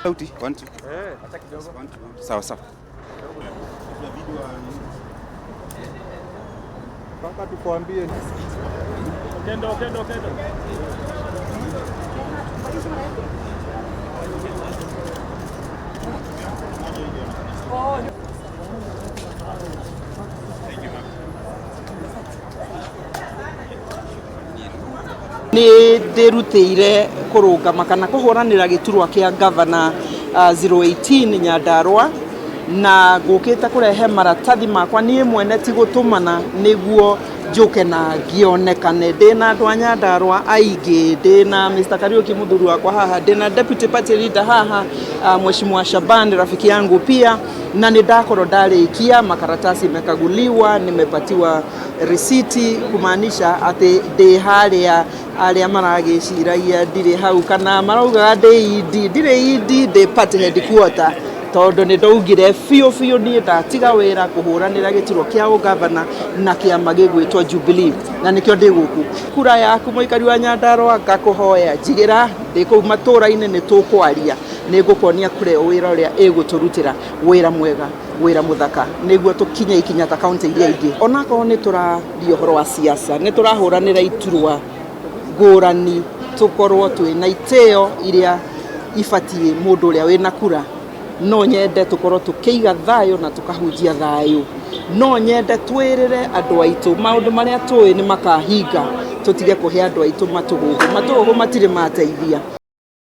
Sauti, one, two. One, two, one, two. Sawa sawa. Mpaka tukwambie. Kendo, kendo, kendo. Nĩ ndĩrutĩire kũrũgama kana kũhũranĩra gĩturwa kĩa gavana 018 Nyandarua, na ngũkĩte kũrehe maratathi makwa niĩ mwene, ti gũtũmana, nĩguo njũke na ngĩonekane ndĩna andũ a Nyandarua aingĩ. Ndĩna Mr. Kariuki, mũthuri wakwa haha, ndĩna deputy party leader haha, Mheshimiwa Shaban, rafiki yangu pia, na nĩ ndakorwo ndarĩkia makaratasi, imekaguliwa, nimepatiwa risiti, kumaanisha atĩ ndĩ harĩa. Arĩa maragĩciragia ndirĩ hau kana maraugaga ndĩ idi, ndirĩ idi, ndĩ party headquarter, tondũ nĩ ndaugire biũ biũ niĩ ndatiga wĩra kũhũranĩra gĩturwa kĩa ũgavana na kĩama gĩgwĩtwo Jubilee, na nĩkĩo ndĩ gũkũ. Kura yaku, mũikari wa Nyandarua, ngakũhoya njigĩra ndĩ kũu matũũra-inĩ, nĩ tũkwaria, nĩ ngũkuonia kũrĩa wĩra ũrĩa ĩgũtũrutĩra, wĩra mwega, wĩra mũthaka, nĩguo tũkinye ikinya ta kaunti iria ingĩ. Onakorwo nĩ tũraria ũhoro wa siasa, nĩ tũrahũranĩra iturwa ngũrani, tũkorwo twĩna itĩo iria ibatiĩ mũndũ ũrĩa wĩna kura. No nyende tũkorwo tũkĩiga thayũ na tũkahunjia thayũ. No nyende twĩrĩre andũ aitũ maũndũ marĩa tũĩ nĩ makahinga, tũtige kũhe andũ aitũ matũhũhũ. Matũhũhũ matirĩ mateithia.